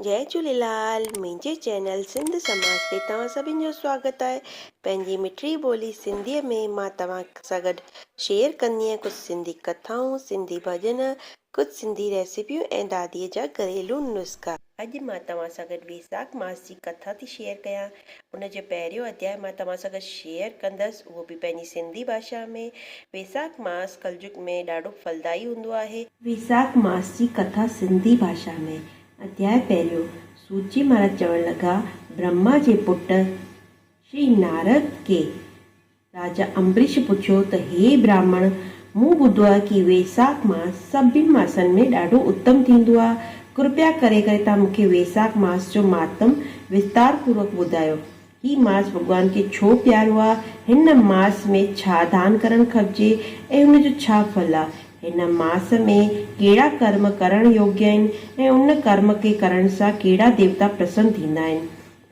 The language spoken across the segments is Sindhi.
جئي جهوليلال منهنجي چينل سنڌ سماج تي توهان سڀن جو سواگت آهي پنهنجي مٺڙي ٻولي سنڌي ۾ مان توهان سان گڏ شيئر ڪندي آهيان ڪجهه سنڌي ڪٿائون سنڌي ڀڄن ڪجهه سنڌي ريسيپيون ۽ داديء جا گهريلو نسخا. اڄ مان توهان سان گڏ ويساک ماس جي ڪٿا ٿي شيئر ڪيان. ان جو پهريون اڌياء مان توهان سان گڏ شيئر ڪندس اهو به پنهنجي سنڌي ڀاشا ۾. ويساک ماس ڪلجگ ۾ ڏاڍو ڦلدائي هوندو آهي. ويساک ماس جي ڪٿا سنڌي ڀاشا ۾، اڌياء پهريون، سوت جي مهاراج چوڻ لڳا، برهما جي پٽ شري نارد کي راجا امبريش پڇيو ته هي براهمڻ! مون ٻڌو آهي ڪي ويساک ماس سڀن ماسن ۾ ڏاڍو اتم ٿيندو آهي. ڪرپيا ڪري ڪري توهان مون کي ويساک ماس جو ماتم وستار پوروڪ ٻڌايو. هي ماس ڀڳوان کي ڇو پيارو آهي؟ هن ماس ۾ ڇا دان ڪرڻ کپجي ۽ ان جو ڇا ڦل آهي؟ هن ماس ۾ ڪهڙا ڪرم ڪرڻ يوگيه آهن ۽ ان ڪرم کي ڪرڻ سان ڪهڙا ديوتا پرسن ٿيندا آهن؟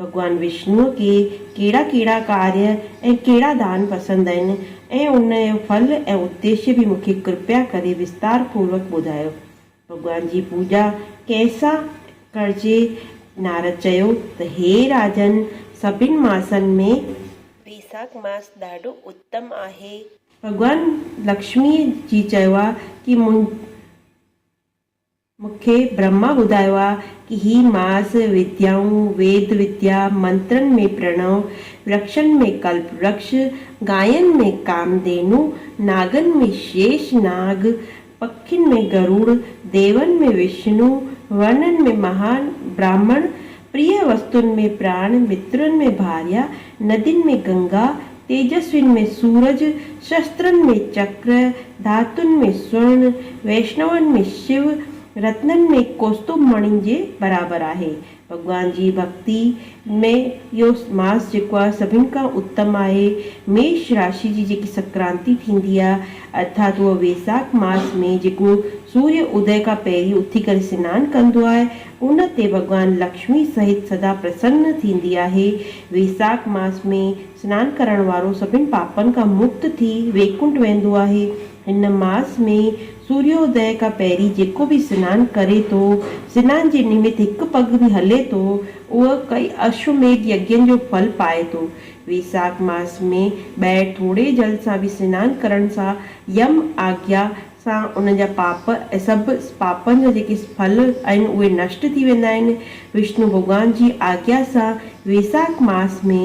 ڀڳوان وشنوء کي ڪهڙا ڪهڙا ڪاريه ۽ ڪهڙا دان پسند آهن ۽ ان جو ڦل ۽ اديشيه به مون کي ڪرپيا ڪري وستار پوروڪ ٻڌايو. ڀڳوان جي پوڄا ڪنهن سان ڪرجي؟ نارد چيو ته هي راجن! سڀن ماسن ۾. ويساک ماس ڏاڍو اتم آهي. ڀڳوان لڪشميء جي چيو آهي ڪي مون. مون کي برهما ٻڌايو آ ڪي هي ماس وديائون، ويد وديا، منترن ۾ پرڻو، ورڪشن ۾ ڪلپ ورڪش، گاين ۾ ڪامڌينو، ناگن ۾ شيش ناگ، پکين ۾ گروڙ، ديون ۾ وشنو، ورنن ۾ مهان براهمڻ، پريه وستن ۾ پراڻ، مترن ۾ ڀاريا، ندين ۾ گنگا، تيجسوين ۾ سورج، شسترن ۾ چڪر، ڌاتن ۾ سورڻ، ويشنون ۾ شو، رتنن ۾ ڪوستوڀ مڻين جي برابر آهي. ڀڳوان جي ڀڳتي ۾ اهو ماس جيڪو آهي سڀن کان اتم آهي. ميش راشي جي جيڪي سنڪرانتي ٿيندي آهي ارٿات اهو ويساک ماس ۾ جيڪو سوريه ادي کان پهرين اٿي ڪري سنان ڪندو آهي ان تي ڀڳوان لڪشمي سهت سدا پرسن ٿيندي آهي. ويساک ماس ۾ سنان ڪرڻ وارو سڀن پاپن کان مڪت ٿي ويڪنٺ ويندو آهي. هن ماس ۾ سوريودئه کان پهرين جيڪو به سنان ڪري ٿو، سنان جي نمت هڪ پڳ به هلي ٿو، اهو ڪئي اشوميڌ يگين جو ڦل پائي ٿو. ويساک ماس ۾ ٻاهر ٿوري جل سان به سنان ڪرڻ سان يم آگيا سان انهن جا پاپ ۽ سڀ پاپن جا جيڪي ڦل آهن اهي نشٽ ٿي ويندا آهن. وشنو ڀڳوان جي آگيا سان ويساک ماس ۾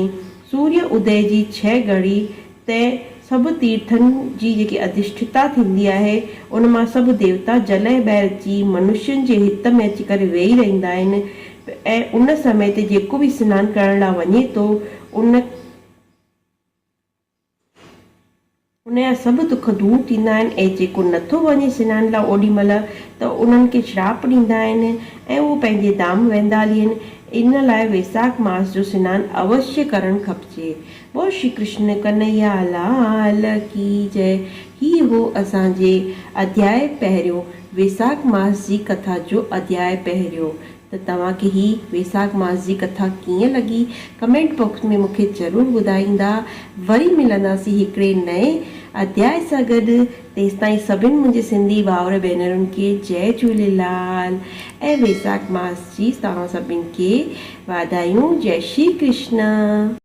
سوريه ادي جي ڇهه گهڙي تي سڀ تيرٿن جي جيڪي اڌشٺتا ٿيندي آهي ان مان سڀ ديوتا جل ۽ ٻاهر اچي منشين جي هت ۾ اچي ڪري ويهي رهندا آهن ۽ ان سمي تي جيڪو به سنان ڪرڻ لاء وڃي ٿو ان ان جا سڀ دک دور ٿيندا آهن ۽ جيڪو نٿو وڃي سنان لاء اوڏي مهل ته انهن کي شراپ ڏيندا آهن ۽ اهو پنهنجي دام ويندا هلي آهن. ان لاء ويساک ماس جو سنان اوشيه ڪرڻ کپجي. بول شري ڪرشن ڪنهيا لال ڪي جئه. هي هو اسان جي اڌياء پهريون ويساک ماس جي ڪٿا جو اڌياء پهريون. ته توهان کي هي ويساک ماس جي ڪٿا ڪيئن لڳي ڪمينٽ باڪس ۾ مون کي ضرور ٻڌائيندا. وري ملنداسين هڪڙي نئين اڌياء سان گڏ تيستائين سڀن منهنجي سنڌي ڀائر ڀينرن کي جئي جهوليلال ۽ ويساک ماس جي توهان سڀن کي واڌايون جئي شري ڪرشنا.